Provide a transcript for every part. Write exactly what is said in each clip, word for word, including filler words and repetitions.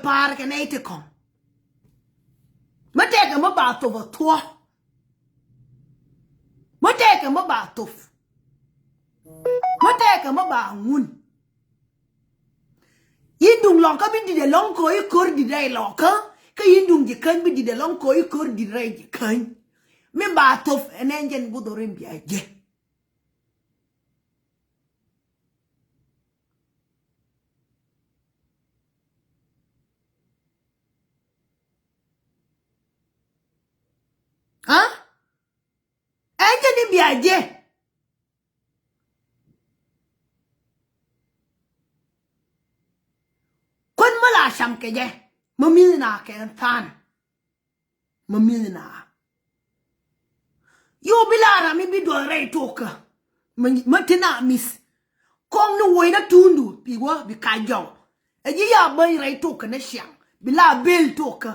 Pa̱a̱r kɛ nɛy ti kɔ̱ŋ. Mi tɛkɛ mi ba thop a thuɔ̱k. Mi tɛkɛ mi ba thop. Mi tɛkɛ mi ba ŋun. Yin duŋ lɔ̱ŋkä bi di̱t ɛlɔ̱ŋ kɛ ɣöö i̱ ko̱r di̱t rɛy lɔ̱ŋkä. Kä yin duŋ ji̱ käny bi di̱t ɛlɔ̱ŋ kɛ ɣöö i̱ ko̱r di̱t rɛy ji̱ käny. Mi ba thop ɛn ɛn jɛn guth ɔ rim bia jɛ. Aa? Ɛn jɛ ni bia jɛ. Kuän mi la cam kɛ jɛ mi mi̱th na kɛ than. Mi mi̱th na yo̱o̱ bi la ram mi bi duɔth rɛy tokä. Mi ti na mi̱th kɔŋ ni woc na tuundu pi wä bi ka jɔw. Ɛ ji̱ ya bäny rɛy tokä ni ciaŋ bi la bel tokä.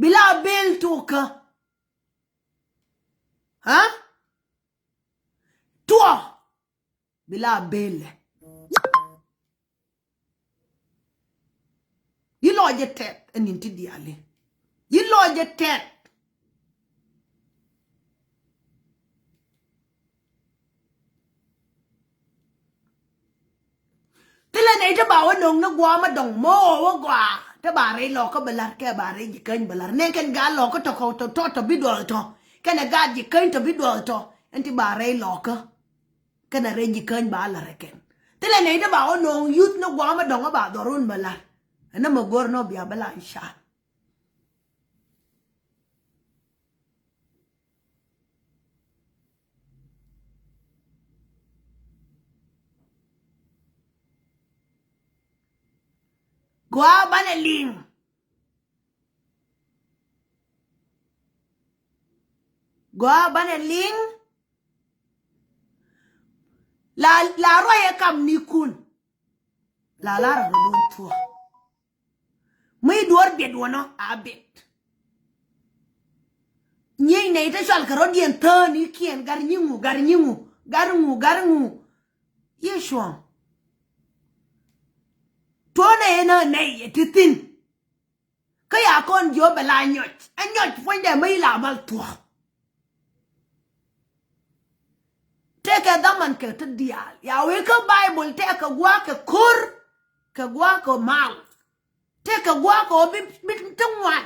Bi la bel tokä. Ha? Tuɔ. Bi la bel lɛ. Yi lɔc jɛ tɛth ɛn in ti diali. Yi lɔc jɛ tɛth. Thilɛ nɛy ti ba wä no̱o̱ŋ ni gua̱a̱ ma dɔ̱ŋ mɔ wä gua̱a̱ ti ba rɛy lɔkä bɛ la̱r kɛ ba rɛy ji̱ käny bɛ la̱r nɛ kɛn gaat lɔkä tɔ kɔ tɔ tɔ bi duɔth tɔ kɛn ɛ gaat ji̱ käny tɔ bi duɔth tɔ. Ɛn ti ba rɛy lɔkä kɛn ɛ rɛy ji̱ käny ba la̱r ɛ kɛn. Thilɛ nɛy ti ba wä no̱o̱ŋ yuth ni gua̱a̱ ma dɔ̱ŋ ba dhɔrun bɛ la̱r. Ɛn nä mɛ go̱r nɔ bia bɛ la̱r in ca. Gɔaa banɛ liŋ. Gɔaa banɛ liŋ. La la ruacɛ kam ni kun. La la rɔ rɔ duun thuɔ. Mi duɔr biɛt wä nɔ a biɛt. Nyieny nɛy te cɔal kɛ rɔ̱diɛn thääni kiɛn gar nyiŋu gar nyiŋu gar ŋu gar ŋu. Yɛ cuɔ̱ŋ. Tuɔ̱ɔ̱nɛ yɛn ɛ nɛy yɛ ti thi̱n. Kä ya kɔn jiök bɛ la nyɔc ɛ nyɔc puɔ̱nydɛ mi la mal thuɔ̱k. Tëëkɛ dhaman kɛ ti diaal ya wee kä Baibol tëëkɛ gua̱a̱k kɛ ko̱r kɛ gua̱a̱k kɛ mal. Tëëkɛ gua̱a̱k kɛ ɣöö bi bi ti ŋuan.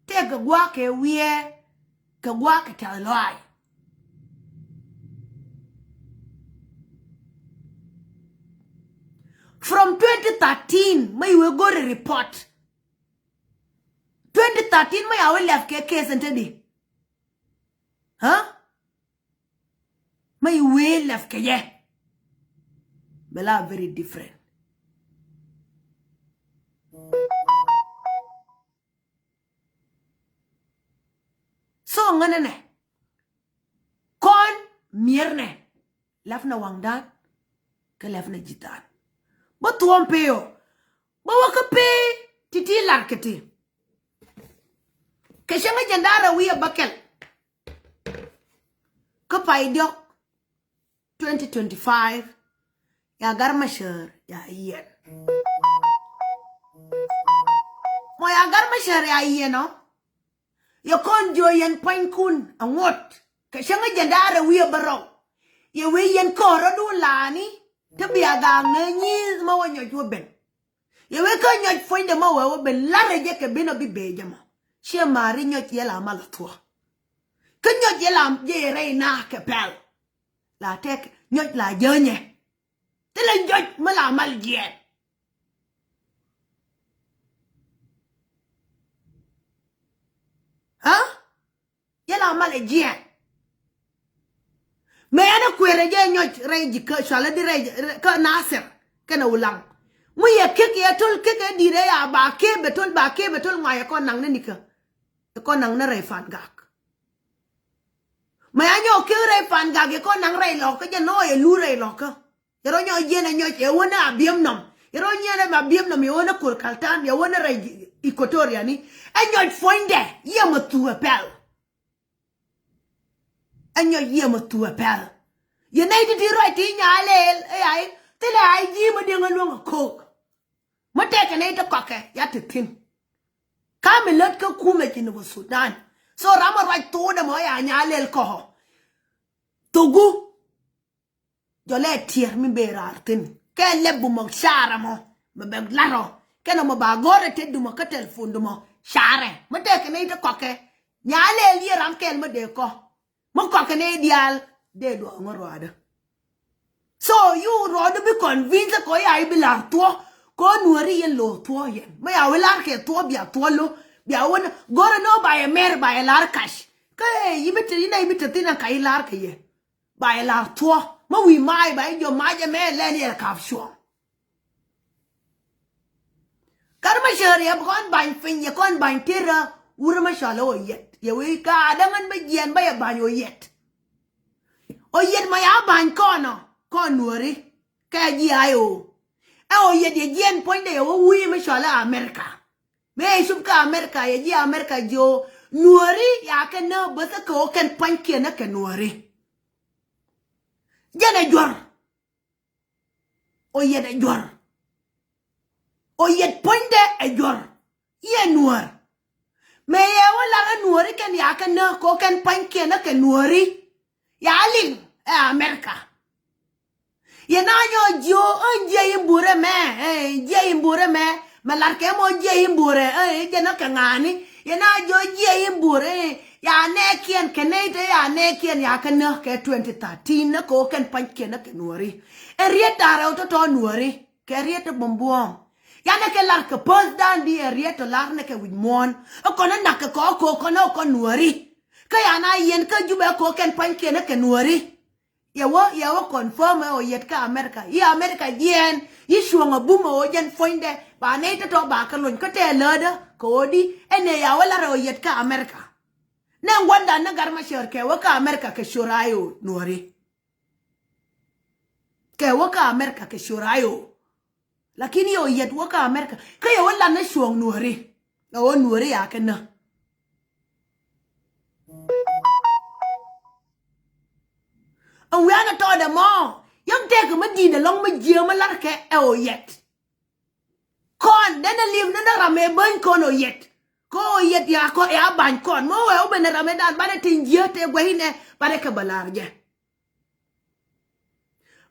Tëëkɛ gua̱a̱k kɛ wiee kɛ gua̱a̱k kɛ tɛ̈th lɔaac. From twenty thirteen mä i̱ wee go̱ri report. Twenty thirteen mä ya wee lɛp kɛ case ɛn te di. Huh? Mä i̱ wee lɛp kɛ jɛ. Bɛ la very different. So ŋänä nɛ kɔn mier nɛ lɛp nɛ waŋdan. Kä lɛp nɛ ji̱than bä thuɔ̱ɔ̱m pee ɔ. Bä wä kä pee ti̱ti̱ lar kɛ ti. Kɛ cäŋ ɛ jɛn da̱rɛ wi̱i̱ ɛ bäkɛl. Kä pay diɔ̱k twenty twenty-five. Ya gar ma cär ya yiɛn. Mɔ ya gar ma cär ya yiɛn ɔ. Yɛ kɔn jiö yɛn pua̱nykun aŋot kɛ cäŋ jɛn da̱rɛ wi̱i̱ ɛ bärɔw. Yɛ wee yɛn kɔn rɔ̱dun la̱a̱ni. Te bia gaak nä nyi̱i̱th ma wä nyɔc wä ben. Yɛ wee kä nyɔc puɔ̱nydɛ ma wee wä ben la̱rɛ jɛ kɛ ben ɔ bi bee jɛ mɔ. Ciɛ ma̱a̱ri nyɔc yɛ la mal a thuɔ̱k. Kä nyɔc yɛ la jɛ yɛ rɛy na kɛ pɛl. La tɛk nyɔc la jänyɛ. Thilɛ jɔc mi la mal jiɛɛn. Aa? Yɛ la mal ɛ jiɛɛn. Mëë ɛn ɛ kuëërɛ jɛ nyɔc rɛy ji̱ kä cualä di rɛy kä Nasir kɛnɛ Ulaŋ. Ŋu yɛ kek yɛ töl kek ɛ di̱t ɛ ya ba kep ɛ töl ba kep ɛ töl ŋuayɛ kɔn naŋ ni nikä. Ɛ kɔn naŋ ni rɛy Pan Gak. Mëë anyɔk kek rɛy Pan Gak ɛ kɔn naŋ rɛy lɔkä jɛ nɔ yɛ lu rɛy lɔkä. Yɛ rɔ nyɔk jiɛn ɛ nyɔc ɛ wä ni Abiemnom. Yɛ rɔ nyiɛn ɛ Abiemnom yɛ wä ni Kor Kaltan yɛ wä ni rɛy Equatoria ni. Ɛ nyɔc puɔ̱nydɛ yɛ mɛ thuk ɛ pɛl. Ɛ nyɔc yɛ mɛ thuk ɛ pɛl. Yɛ nɛy ti ti ruac ti nyaa lɛɛl ɛ yay Thilɛ a ji̱ mi diɛŋ a luäŋ a ko̱o̱k. Mi tɛkɛ nɛy ti kɔkɛ ya te thi̱n. Ka mi lät kä kumɛ ci ni bä Sudan. So ram a ruac thokdɛ mɔ ya nya lɛl kɔkɔ. Thogu. Jɔlɛ tiɛr mi ben raar thi̱n kɛ lɛp bumɔ carɛ mɔ mɛ bɛ larɔ kɛn mɔ ba gɔrɛ te dumɔ kä telephone dumɔ carɛ mi tɛkɛ nɛy ti kɔkɛ. Nya lɛl yiëë ram kɛl mi dee kɔ mi kɔkɛ nɛy diaal dee duɔɔŋ ruaadä. So yu ruaadä bi convince kɔ ya i̱ bi lar thuɔ kɔ nuɔri yɛn lo̱o̱ thuɔ yɛn mi ya wi̱i̱ lar kɛ thuɔ bia thuɔ lo̱ bia wän gɔrɛ nɔ ba yɛ mɛr ba yɛ lar kac. Kä i̱ mi te i̱ na i̱ mi te thi̱n an ka i̱ lar kɛ yɛ. Ba yɛ lar thuɔ mi wi̱i̱ mac ba yɛ jɔ mac ɛmɛ lɛn yɛ kap cuɔ̱ɔ̱ŋ. Gat Macäär yɛ bi kɔn ba̱ny piny yɛ kɔn ba̱ny tirä wurä mi cɔl ɛ Oyet yɛ wee ka däŋ ɛn bä jiɛn bä yɛ ba̱ny Oyet. Oyet mɔ ya ba̱ny kɔn ɔ kɔn nuɔri kɛ ji̱ ay o. Ɛ Oyet yɛ jiɛn puɔ̱nydɛ yɛ wä wi̱i̱ mi cɔl ɛ America. Mëë cup kä America yɛ ji̱ America ji̱ o nuɔri ya kɛ nä bäthä kɛ wä kɛn pua̱nykiɛn ɛ kɛ nuɔri. Jɛn ɛ juɔ̱r. Oyet ɛ juɔ̱r. Oyet puɔ̱nydɛ ɛ juɔ̱r. Yɛ nuɔ̱ɔ̱r. Mëë yɛ wä lar ɛ nuɔ̱ɔ̱ri kɛn ya kɛ nä kɛ wä kɛn pua̱nykiɛn ɛ kɛ nuɔ̱ɔ̱ri. Ya liŋ ɛ America. Yɛ na nyɔ jiö ɛ jiɛ in burɛ mɛ ɛ jiɛ in burɛ mɛ mɛ lar kɛ mɔ jiɛ in burɛ ɛ jɛ nɔ kɛ ŋa̱a̱ni. Yɛ na jiö jiɛ in burɛ ɛ ya nɛɛkiɛn kɛ nɛy te ya nɛɛkiɛn ya kɛ nä kɛ twenty thirteen nä kɛ wä kɛn pa̱nykiɛn nä kɛ nuɔ̱ɔ̱ri. Ɛ riet da̱rɛ wä tɔ̱tɔ̱ nuɔ̱ɔ̱ri kɛ riet ti buɔ̱m buɔ̱ɔ̱m. Yanɛ kɛ lar kɛ päth da̱a̱n di ɛ riet tɔ lar nɛ kɛ wi̱c muɔ̱ɔ̱n. Ɛ kɔn ɛ nak kɛ kɔɔk ko̱o̱k kɔn ɛ wä kɔn nuɔ̱ɔ̱ri. Kä ya na yɛn kä Jubɛ ko̱o̱k kɛn pa̱nykiɛn nä kɛ nuɔ̱ɔ̱ri. Yɛ wä yɛ wä confirm ɛ Oyet kä America i̱ America jiɛɛn i̱ cuɔ̱ŋ a bum ɛ wä jɛn puɔ̱nydɛ ba nɛy tɔ̱tɔ̱ ba kɛ lony kä tɛɛ lätdä kɛ wä di. Ɛn ɛ ya wä lar ɛ Oyet kä America. Nɛ ŋuɔ̱ndan ni Gat Macäär kɛ wä kä America kɛ cor ay o nuɔ̱ɔ̱ri. Kɛ wä kä America kɛ cor ay o. Lakin yɛ Oyet wä kä America kä yɛ wä lat ni cuɔ̱ŋ nuɔ̱ɔ̱ri. Ɛ wä nuɔ̱ɔ̱ri ya kɛ nä. Ɛn wi̱i̱ an ɛ tɔɔdɛ mɔ yäŋ tɛkɛ mi di̱i̱t ɛlɔ̱ŋ mi jiääm mi la̱rkɛ ɛ Oyet. Kɔn denɛ li̱em ni ni ram ɛ bäny kɔn Oyet. Kä Oyet ya kɔ ya ba̱ny kɔn mi wee wä ben ɛ ram ɛ dan banɛ tin jiääk tëë gua̱c inɛ banɛ kɛ bä la̱r jɛ.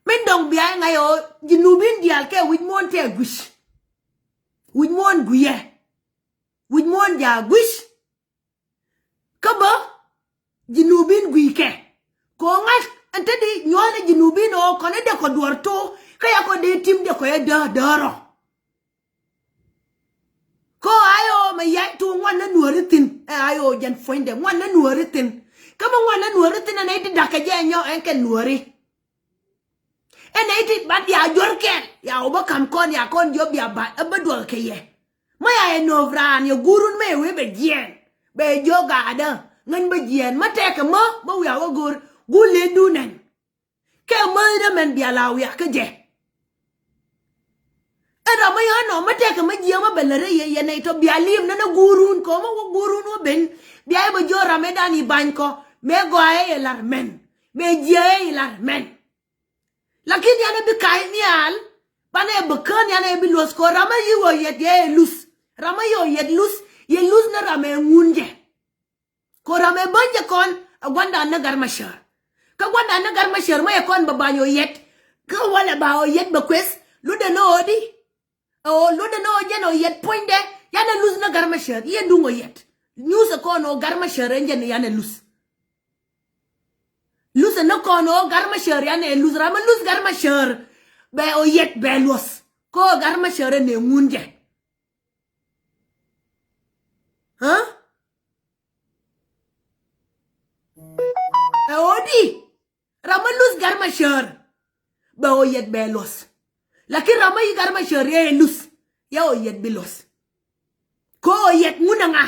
Min dɔ̱ŋ bia ɛ ŋa̱c ɛ ɣöö ji̱ Nubin diaal kɛ wi̱c muɔ̱ɔ̱n tëë gui̱c. Wi̱c muɔ̱ɔ̱n gui̱cɛ. Wi̱c muɔ̱ɔ̱n jaak gui̱c. Kä bä Jinubin gui̱i̱kɛ kɛ ɣöö ŋa̱c ɛn te di nyuɔ̱thni Jinubin ɣöö kɔn i̱ dee kɔ duɔ̱ɔ̱r to̱ kä ya kɔ dee tim dee kɔ yɛ däär däär ɔ. Kä ɣöö ay ɣöö mɛ yac tuŋ ŋuan ni nuääri thi̱n ɛ ay ɣöö jɛn puɔ̱nydɛ ŋuan ni nuääri thi̱n. Kä mi ŋuan ni nuääri thi̱n ɛn nɛy ti da̱k kɛ jɛ nyɔk ɛn kɛ nuääri. Ɛn nɛy ti bat ya juɔ̱r kɛl ya wä bä ka̱m kɔn ya kɔn jiɔp bia bat ɛ bä duɔth kɛ yɛ. Mä ya yɛ nööp raan yɛ guurun mä yɛ wee bɛ jiɛɛn bɛ yɛ jiök gaadä ŋän bä jiɛɛn mä tɛkɛ mä bä wiaa wä go̱o̱r guur lëëtdun ɛn. Kɛ mäthdä mɛn bia la wiaa kä jɛ. Ɛn ram mä yɛ ɣän ɔ mä tɛkɛ mä jiɛɛn mä bɛ lät rɛy yɛ yɛ nɛy tɔ bia li̱em nän ɛ guurun kɛ ɣöö mä wä guurun wä ben bia yɛ bä jiök ram ëëdan i̱ ba̱ny kɔ mëë gɔaa yɛ yɛ la̱r mɛn. Mëë jiɛɛn yɛ yɛ la̱r mɛn. Lakin yanɛ bi ka̱c nhial banɛ bi kään yanɛ bi luɔ̱th kɛ ɣöö ram ɛ yi̱ ɣöö yɛt yɛ ɛ luth. Ram ɛ yi̱ ɣöö yɛt luth yɛ luth ni ram ɛ ŋun jɛ. Kɛ ɣöö ram ɛ bäny jɛ kɔn ɛ gua̱ndan ni Gat Macäär. Kä gua̱ndan ni Gat Macäär mä yɛ kɔn bɛ ba̱ny ɣöö yɛt. Kä walɛ ba ɣöö yɛt bɛ kueth lutdɛ ni ɣöö di. Ɛ ɣöö lotdɛ ni ɣöö jɛn ɣöö yɛt puɔ̱nydɛ yanɛ luth ni Gat Macäär yɛ duŋ ɣöö yɛt. Nyuuth ɛ kɔn ɣöö Gat Macäär ɛn jɛn yanɛ luth. Luth ɛ ni kɔn ɣöö Gat Macäär yanɛ luth ram mi luth Gat Macäär. Bɛ ɣöö yɛt bɛ luɔth kä ɣöö Gat Macäär ɛn ɛ ŋun jɛ. Ɛ ɣöö di. Ram mi luth Gat Macäär bɛ ɣöö yɛt bɛ luɔth. Lakin ram mi yi Gat Macäär yɛ luth yɛ ɣöö yɛt bi luɔth. Kä ɣöö yɛt ŋun ɛ ŋa?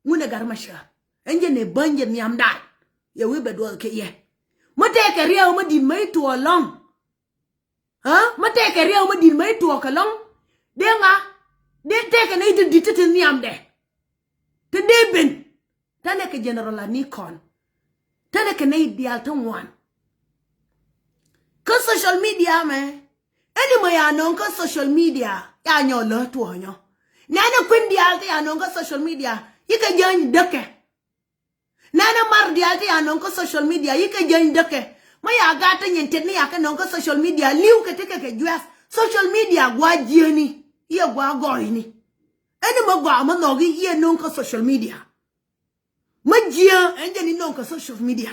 Ŋun ɛ Gat Macäär. Ɛn jɛn ɛ bäny jɛ nhiamdan yɛ wee bɛ duɔth kɛ yɛ. Mi tɛkɛ riɛw mi di̱t mi tuɔɔk ɛlɔ̱ŋ. Aa mi tɛkɛ riɛw mi di̱t mi tuɔɔk ɛlɔ̱ŋ. Dee ŋa dee tɛkɛ nɛy ti di̱t ti ti nhiamdɛ. Te dee ben. Tɛnɛ kɛ general ani kɔn. Tɛnɛ kɛ nɛy diaal ti ŋuan. Kä social media mɛ Ɛn imɔ ya nöŋ kä social media, ya nyɔ lä tuɔnyɔ. Nɛnɛ kuën diaal ti ya nöŋ kä social media, yikɛ jäny däkɛ. Nɛnɛ mar diaal ti ya nöŋ kä social media, yikɛ jäny däkɛ. Mä ya gat ti nyin tet ni ya kɛ nöŋ kä social media, li̱w kɛ ti kɛ kɛ juɛth. Social media gua jieni, yɛ gua gɔyni. Ɛn imɔ gua mä nhɔki yɛ nöŋ kä social media. Mä jiɛ ɛn jɛ ni nöŋ kä social media.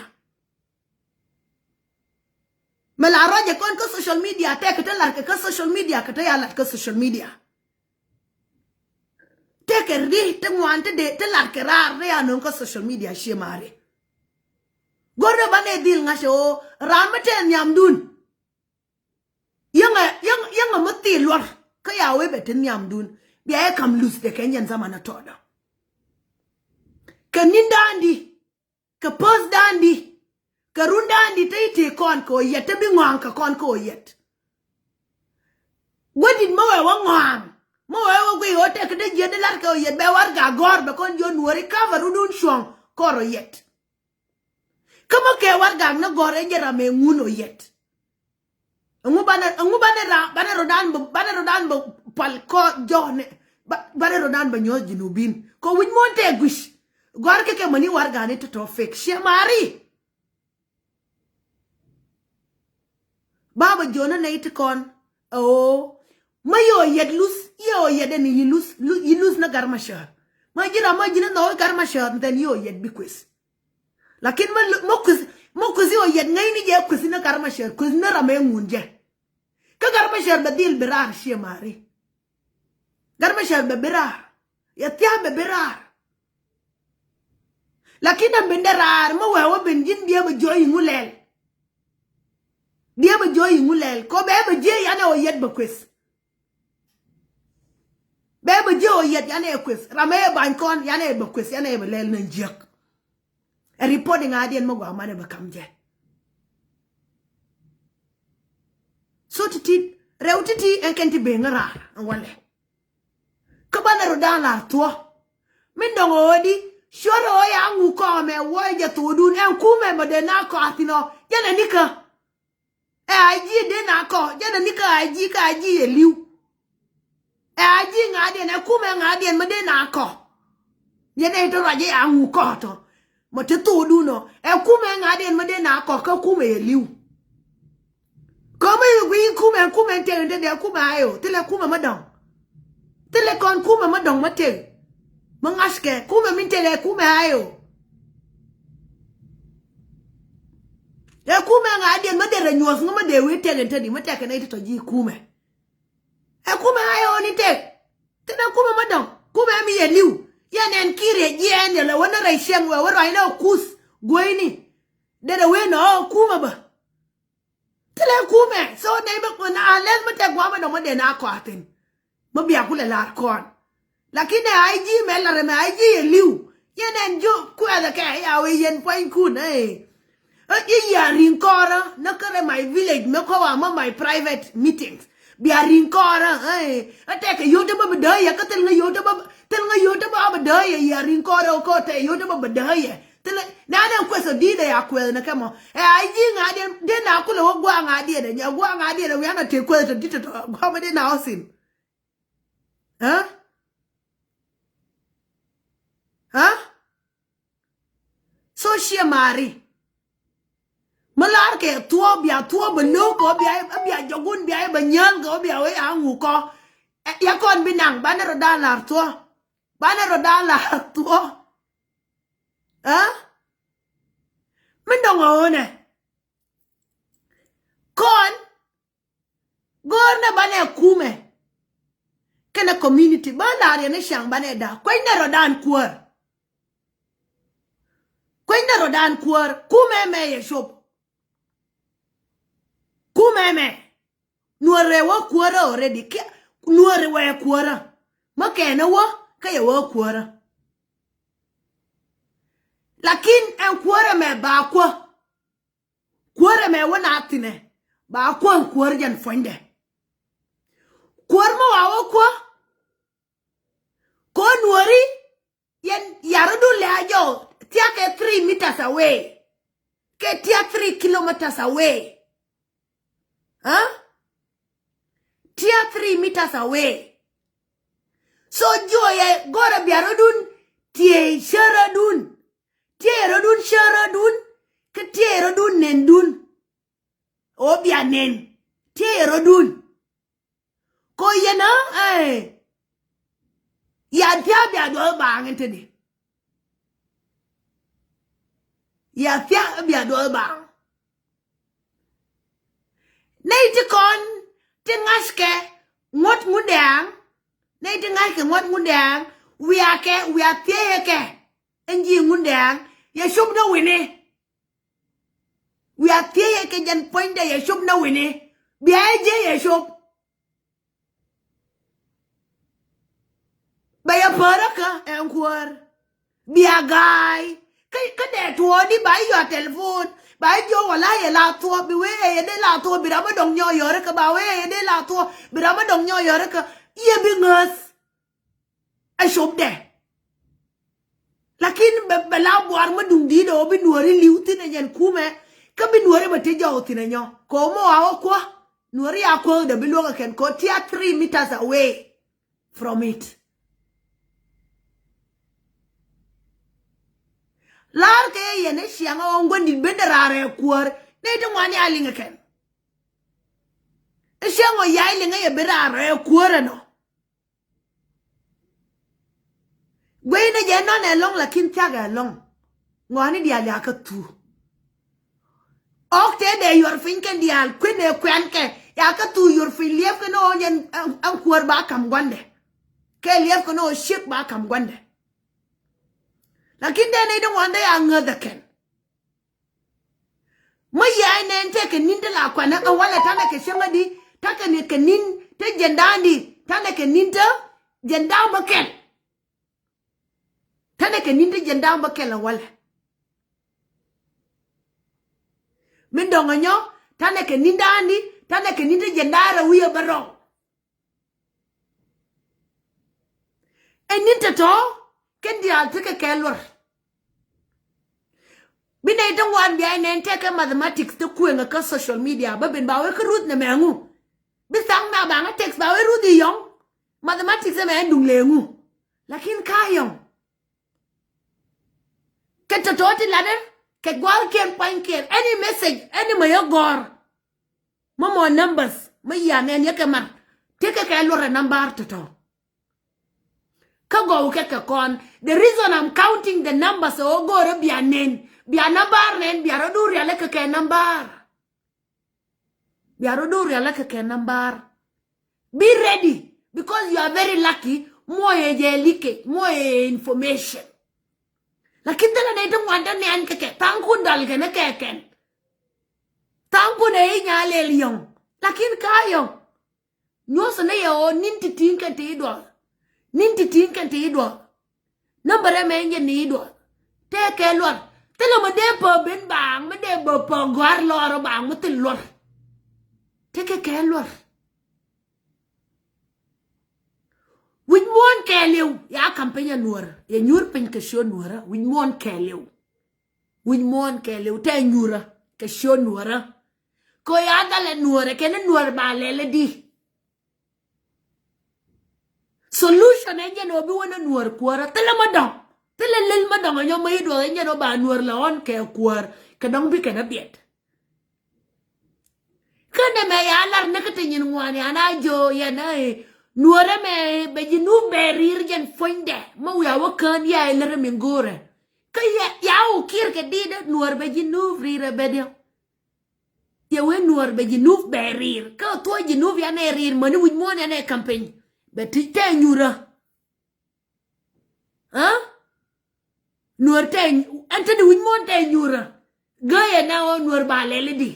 Mɛ la rɔcɛ kɔn kä social media, tɛkɛ te lar kɛ kä social media, kɛ te ya lar kä social media. Tɛkɛ ri te ŋuan te de te lar kɛ raar te ya nöŋ kä social media, ciɛ mari. Go̱r dee banɛ dhil ŋa̱cɛ ɣöö ram mi tɛɛ nhiamdun. Yäŋɛ, yäŋɛ, yäŋɛ mi thil luɔr kä ya wee bɛ te nhiamdun. Bia yɛ kam luth dee kɛ nyɛn zaman a tɔɔdɔ. Kɛ ni̱n da̱a̱n di, kɛ päth da̱a̱n di, kɛ run da̱a̱n di te i̱ tëë kɔn kɛ ɣöö yɛt, te bi ŋɔaŋ kɛ kɔn kɛ ɣöö yɛt. Guädit mä wee wä ŋɔaŋ, mä wee wä guiy ɣöö tɛk kɛ dee jiɛt di lar kɛ ɣöö yɛt, bɛ warɛgak gɔ̱r bɛ kɔn jiɔ nuɔri kavɛ rudun cuɔ̱ŋ kɔr ɣöö yɛt. Kä mä kɛ warɛgak ni gɔ̱r ɛ jɛ ram ɛ ŋun ɣöö yɛt. Ɛŋu banɛ, ɛŋu banɛ ra, banɛ rɔ̱dan bä, banɛ rɔ̱dan bä pal kɔ jɔɔnɛ, ba, banɛ rɔ̱dan bä nyuɔ̱th Junubin. Kɔ wi̱c muɔ̱n tɛ gui̱c. Gɔ̱a̱r kɛ kɛ mäni warɛgani tɔ̱tɔ̱ fek. Ciɛ mari. Baba jiɔnä nɛy ti kɔn. Ɛɛ ɣöö mä yɛ ɣöö yɛt luth, yɛ ɣöö yɛt ɛn yi luth, luth, yi luth ni Gat Macar. Mä ji̱ ram mä ji̱n ni nhɔk i̱ Gat Macar, then yɛ ɣöö yɛt bi kueth. Lakin mä lu-, mä kueth, mä kueth i̱ ɣöö yɛt ŋäcni jɛ kueth ni Gat Macar, kueth ni ram ɛ ŋun jɛ. Kä Gat Macar bɛ dhil bi raar, ciɛ mari. Gat Macar bɛ bi raar. Yɛ thia̱a̱ bɛ bi raar. Lakin ɛn ben dee raar mä wee wä ben ji̱n biɛ bɛ jiɔ i̱ ŋu lɛl. Biɛ bɛ jiɔ i̱ ŋu lɛl. Kɔ bɛ bɛ jiɛ yanɛ ɣöö yɛt bɛ kueth. Bɛ bɛ jiɛ ɣöö yɛt yanɛ ɛ kueth. Ram ɛ bany kɔn yanɛ ɛ bɛ kueth, yanɛ ɛ bɛ lɛl ni jiäk. Ɛ reporting adiɛn mä gɔaa manɛ bɛ kam jɛ. So ti̱ti̱, rɛw ti̱ti̱ ɛn kɛn ti ben ŋä raar ɛn walɛ. Kä banɛ rɔ̱dan lar thuɔ̱. Min dɔ̱ŋ ɣöö di, cuɔr ɣöö ya ŋu kɔmɛ wuɔc jɛ thokdun ɛn kumɛ mɔ dee na kɔath inɔ, jɛn ɛ nikä. Ɛ a ji̱ dee na kɔ, jɛn ɛ nikä a ji̱ kä a ji̱ ɛ li̱w. Ɛ a ji̱ ŋa̱diɛn, ɛ kumɛ ŋa̱diɛn mɛ dee na kɔ. Yɛn ɛ tɔ ruac ɛ a ŋu kɔ tɔ. Mɔ te thokdun ɔ. Ɛ kumɛ ŋa̱diɛn mɛ dee na kɔ kä kumɛ yɛ li̱w. Kɔ mɛ yɛ guiy kumɛ, kumɛ tëk in te dee kumɛ a yɛ ɔ. Thilɛ kumɛ mɛ dɔ̱ŋ. Thilɛ kɔn kumɛ mɛ dɔ̱ŋ mɛ tëk. Mɛ ŋa̱ckɛ kumɛ min tëk ɛ kumɛ a yɛ ɔ. Ɛ kumɛ ŋa̱diɛn mɛ dee rɛ nyuɔ̱th ŋä mɛ dee wee tëk in te di mɛ tɛk kɛ nɛy ti tɔ ji̱ kumɛ. Ɛ kumɛ a yɛ ɣöö ni tëk. Thilɛ kumɛ mɛ dɔ̱ŋ. Kumɛ mi yɛ li̱w. Yɛn ɛn ki̱i̱r yɛ jiɛɛn yɛ lɛ wä ni rɛy cieŋ wɛ wä ruacnɛ ɔ kuth gueyni. Derɛ wen ɔ kumɛ bä. Thilɛ kumɛ. So nɛy bä unless mɛ tɛk guamɛ dɔ̱ŋ mɛ dee na kɔathin. Mɛ bia kulɛ lar kɔn. Lakin ɛ a ji̱ mɛ lar ɛmɛ a ji̱ yɛ li̱w. Yɛn ɛn ji̱ kuɛthɛ kɛ ya wee yɛn pua̱nykun ɛ. Ɛ ji̱ yia ri̱ŋ kɔrä nä kärɛ my village mɛ kɔ wa mä my private meetings. Bia ri̱ŋ kɔrä ɛ. Ɛ tɛkɛ yio̱w te bä bɛ däyɛ kä thil ŋä yio̱w te bä, thil ŋä yio̱w te bä a bɛ däyɛ yia ri̱ŋ kɔrä kä tɛ yio̱w te bä bɛ däyɛ. Thil ɛ nɛ nɛ kueth ɔ di̱t ɛ ya kueth nɛ kɛ mɔ. Ɛ a ji̱ ŋa̱diɛn di̱t na kulɛ wä gua̱a̱ ŋa̱diɛn ɛ nyɛ gua̱a̱ ŋa̱diɛn ɛ wianɛ te kueth tɔ di̱t tɔ gua̱a̱ mɛ di̱t na ɔ thin. Ɛ? Ɛ? So ciɛ mari. Mi lar kɛ thuɔ̱ɔ̱p bia thuɔ̱ɔ̱p bɛ lo̱o̱k kɛ bia, bia jɔkun bia bɛ nyääŋ kɛ bia wee a ŋu kɔ. Ɛ, ya kɔn bi naŋ banɛ rɔ da̱a̱n lar thuɔ̱ɔ̱p. Banɛ rɔ da̱a̱n lar thuɔ̱ɔ̱p. Ɛ? Mi dɔ̱ŋ ɣöö nɛ. Kɔn Go̱o̱r nɛ banɛ kumɛ kɛnɛ community bä la̱r yɛn ni ciaŋ banɛ da̱a̱. Kuecnɛ rɔ̱dan kuäär. Kuecnɛ rɔ̱dan kuäär. Kumɛ mɛ yɛ cop. Kumɛ mɛ. Nuɔ̱rɛ wä kuäärä already. Kiɛ nuɔ̱rɛ wɛ kuäärä. Mä kɛnɛ wä kä yɛ wä kuäärä. Lakin ɛn kuäärä mɛ ba kuäär. Kuäär ɛmɛ wä na thinɛ ba kuäär, kuäär jɛn puɔ̱nydɛ. Kuäär mi wa wä kuäär. Kɛ ɣöö nuɔ̱ɔ̱ri yɛn yarädun lɛ a jɔw thia̱k kɛ three meters away. Kɛ thia̱k three kilometers away. Aa? Tia three meters away. So jiɔyɛ gɔrɛ bia rɔdun. Tiee cärä dun. Tiee rɔdun cärä dun. Kä tiee rɔdun nen dun. O bia nen. Tiee rɔdun. Ko yɛn ɛ. Ya thia bia duɔth baaŋ in tini. Ya thia bia duɔth baaŋ. Nɛy ti kɔn ti ŋa̱ckɛ ŋuɔ̱t ŋundɛɛŋ. Nɛy ti ŋa̱ckɛ ŋuɔ̱t ŋundɛɛŋ. Wiakɛ wia thieyɛ kɛ. Ɛn ji̱ ŋundɛɛŋ yɛ cop ni wini. Wia thieyɛ kɛ jɛn puɔ̱nydɛ yɛ cop ni wini. Bia ɛ jiɛ yɛ cop. Bɛ yɛ päärä kä ɛn kuäär. Bia ga̱a̱y. Kä kä dee tuɔɔdi ba yɔa telephone ba jiɔ wala yɛ la thuɔ bi wee yɛ dee la thuɔ bi ram mi dɔŋ nyɔ yɔri kä ba wee yɛ dee la thuɔ bi ram mi dɔŋ nyɔ yɔri kä. Yɛ bi ŋäth. Ɛ cop dɛ. Lakin bɛ bɛ la buar mi duŋ di̱i̱t ɛ wä bi nuɔri li̱w thin ɛ jɛn kumɛ. Kä bi nuɔri bɛ ti jɔw thin ɛ nyɔ kɛ wä mɔ wa wä kuä. Nuɔri ya kuäk dɛ bi luɔk ɛ kɛn kɔ tia three meters away from it. Lar kɛ yɛ yɛn i̱ ciaŋ ɛ ɣɔ̱ŋ guändit ben dɛ raar ɛ kuäär. Nɛy ti ŋuan ya liŋ ɛ kɛn. I̱ ciaŋ ɔ ya iliŋ ɛ yɛ ben raar ɛ kuäär ɛnɔ. Gueyni jɛ nɔn ɛlɔ̱ŋ lakin thiak ɛlɔ̱ŋ. Ŋɔni diaal ya kä thuu. Ɔk tëë dee yuɔr piny kɛn diaal kui̱n ëë kuɛn kɛ ya kä thuu yuɔr piny liɛp kɛn ɣöö nyɛn ɛn kuäär ba ka̱m gua̱ndɛ. Kɛ liɛp kɛn ɣöö ciek ba ka̱m gua̱ndɛ. Lakin dee nɛy dee ŋuan dee ya ŋäth ɛ kɛn. Mä ya̱a̱ nɛn tëë kɛ ni̱n te la kuanä ɛ walɛ tanɛ kɛ cäŋädi takɛ ni kɛ ni̱n te jɛn da̱a̱ndi tanɛ kɛ ni̱n te jɛn da̱a̱ŋ bä kɛl. Tanɛ kɛ ni̱n te jɛn da̱a̱ŋ bä kɛl ɛ walɛ. Min dɔ̱ŋ ɛ nyɔ tanɛ kɛ ni̱n da̱a̱ndi tanɛ kɛ ni̱n te jɛn da̱a̱ rɛ wi̱i̱ ɛ bä rɔw. Ɛ ni̱n tɔ̱tɔ̱ kɛn diaal tekɛ kɛ luɔr. Bi nɛy ti ŋuan bia nɛn tekɛ mathematics ti kueŋä kä social media bä ben ba wee kä ruth nɛ mɛŋu. Bi thaŋ na baŋä text ba wee ruth i̱ yɔ̱ŋ. Mathematics ɛmɛ ɛn duŋ leŋu. Lakin ka yɔ̱ŋ kɛ tɔ̱tɔ̱ ti latdä kɛ gua̱a̱th kiɛn pua̱ny kiɛn any message any mɛ yɛ gɔ̱r. Mä mɔ numbers mä yian ɛn yɛ kɛ mar. Tekɛ kɛ luɔrɛ nambar tɔ̱tɔ̱. Kä gɔw kɛ kɛ kɔn the reason I'm counting the numbers ɛ ɣöö go̱o̱rä bia nen bia nambar nen bia rɔ duur rialɛ kɛ kɛ nambar. Bia rɔ duur rialɛ kɛ kɛ nambar. Be ready because you are very lucky. Muɔyɛ jɛ like muɔyɛ information. Lakin thilɛ nɛy ti ŋuan te nian kɛ kɛ tha̱a̱ŋkun dal kɛn ɛ kɛ kɛn. Tha̱a̱ŋkun ɛ i̱ nyalɛl yɔ̱ŋ. Lakin ka yɔ̱ŋ. Nyuɔ̱thä ni yɛ ɣöö ni̱n ti ti̱i̱ŋ kɛn ti i̱ duɔth. Ni̱n ti ti̱i̱ŋ kɛn ti i̱ duɔth. Nambärɛ mɛ nyɛ ni i̱ duɔth. Tëë kɛ luɔr thilɛ mi dee pä ben baaŋ mi dee bä pä gɔ̱a̱r lɔɔr baaŋ mi thil luɔr. Tëë kɛ kɛ luɔr. Wi̱c muɔ̱ɔ̱n kɛɛliw ya ka̱m piny ɛ nuɔ̱ɔ̱rä yɛ nyuur piny kɛ ciöt nuɔ̱ɔ̱rä wi̱c muɔ̱ɔ̱n kɛɛliw. Wi̱c muɔ̱ɔ̱n kɛɛliw tɛ nyuurä kɛ ciöt nuɔ̱ɔ̱rä. Kɛ ɣöö ya dhalɛ nuɔ̱ɔ̱rä kɛn nuɔ̱ɔ̱r ba lɛl ɛ di. Solution ɛ jɛn ɣöö bi wä ni nuɔ̱ɔ̱r kuäärä thilɛ mä dɔ̱ŋ. Thilɛ lel mä dɔ̱ŋ ɛ nyɔm mä i̱ duɔth ɛ jɛn ɣöö ba nuɔ̱ɔ̱r lɛ ɣɔ̱n kɛ kuäär kɛ dɔ̱ŋ bi kɛn ɛ biɛt. Kä nɛmɛ ya lar ni kä ti nyin ŋuan ya na jo ya na i̱ nuɔ̱ɔ̱rä mɛ bɛ ji̱ nup bɛ ri̱i̱r jɛn puɔ̱nydɛ mä wiaa wä kään ya ilärä min go̱o̱rɛ. Kä ya ya wä kiɛr kɛ di̱i̱dä nuɔ̱ɔ̱r bɛ ji̱ nup ri̱i̱rä bɛ diɛ. Yɛ wee nuɔ̱ɔ̱r bɛ ji̱ nup bɛ ri̱i̱r kä thuɔ̱c ji̱ nup ya nɛ ri̱i̱r mäni wi̱c muɔ̱ɔ̱n ya nɛ campaign. Bɛ ti tɛ nyurä. Aa nuɔr tɛ ɛn te di wi̱c muɔ̱ɔ̱n tɛ nyuur. Gäyɛ na ɣöö nuɔr ba lɛl i̱di.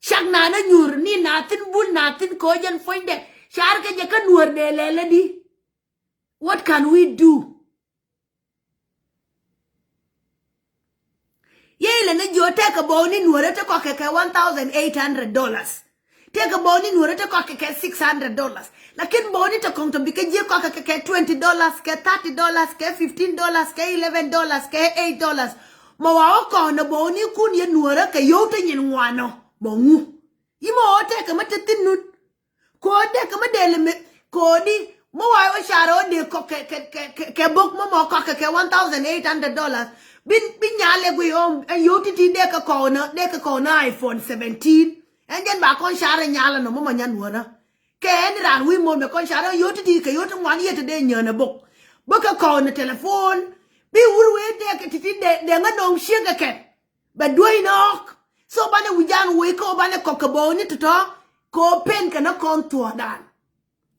Cak na na nyuur ni na thi̱n bul na thi̱n ko̱ jɛn puɔ̱nydɛ. Car kɛ jɛ kä nuɔr dee lɛl i̱di. What can we do? Yee ilɛ ni jiö tɛkɛ bɔɔni nuɔrɛ ti kɔkɛ kɛ one thousand eight hundred dollars. Tëëkɛ bɔɔni nuɔrɛ te kɔakɛ kɛ six hundred dollars. Lakin bɔɔni te kɔŋ tɔ bikɛ ji̱ kɔakɛ kɛ kɛ twenty dollars kɛ thirty dollars kɛ fifteen dollars kɛ eleven dollars kɛ eight dollars. Mɔ wa wä kɔn ɛ bɔɔni kun yɛ nuɔrɛ kɛ yio̱w te nyin ŋuanɔ bɔŋu. Yi mɔ wä tɛkɛ mä te thin nun. Ko̱o̱t dee kɛ mi dee lɛ mi ko̱o̱t di mi wa̱a̱ wä car ɣä dee kɔk kɛ kɛ kɛ kɛ bok mi mɔ kɔk kɛ kɛ one thousand eight hundred dollars. Bi bi nyal lɛ guiy ɣä ɛn yio̱w ti̱ti̱ dee kɛ kɔw nä dee kɛ kɔw nä iPhone seventeen. Ɛn jɛn ba kɔn car ɛ nyal ɛnɔ mi mɔ nyan wänä. Kɛ ɛn raan wi̱i̱ mɔmɛ kɔn car ɛ yio̱w ti̱ti̱ kɛ yio̱w ti ŋuan yɛ ti dee nyään ɛ bok. Bä kɛ kɔw nä telephone. Bi wur wee dee kɛ ti̱ti̱ dee dee ŋä nɔŋ ciek kɛ kɛn. Bɛ duäc ni ɣɔ̱k. So banɛ wi̱c jan wec kä ɣöö banɛ kɔk kɛ bɔɔni tɔ̱tɔ̱ kɛ ɣöö pen kɛ ni kɔn thuɔ̱ɔ̱dan.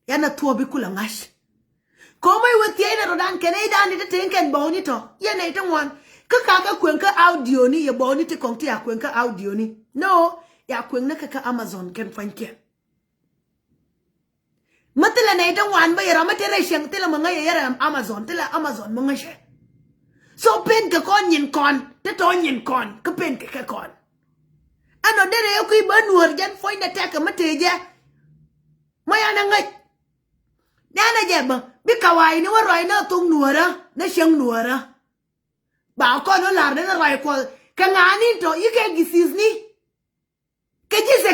Yɛn a thuɔ̱ɔ̱p i̱ kulɛ ŋa̱c. Kɛ ɣöö mec wä thiec ni rɔ̱dan kɛ nɛy dan ti te teŋ kɛn bɔɔni tɔ̱ yɛn nɛy ti ŋuan. Kä ka kɛ kueŋ kä audio ni yɛ bɔɔni ti kɔŋ ti a kueŋ kä audio ni. No, ya kueŋ ni kɛ kä Amazon kɛn pua̱nykiɛn. Mi thilɛ nɛy ti ŋuan bä yɛ rɔ mi te rɛy cieŋ thilɛ mi ŋäc yɛ yɛrɛ Amazon thilɛ Amazon mi ŋäcɛ. So pen kɛ kɔn nyin kɔn ti tɔ nyin kɔn kä pen kɛ kɛ kɔn. Ɛn ɔ derɛ yɛ kui̱ bä nuɔ̱ɔ̱r jɛn puɔ̱nydɛ tɛk kɛ mi tëë jɛ. Mɔ yan ɛ ŋäc. Nɛn ɛ jɛ bä bi kawa̱a̱c ni wä ruac ni a thok nuɔ̱ɔ̱rä ni cieŋ nuɔ̱ɔ̱rä. Ba kɔn wä la̱r ni ni ruac kuɔth kɛ ŋa̱a̱n in tɔ yi kɛ githith ni. Kɛ ji̱ sɛ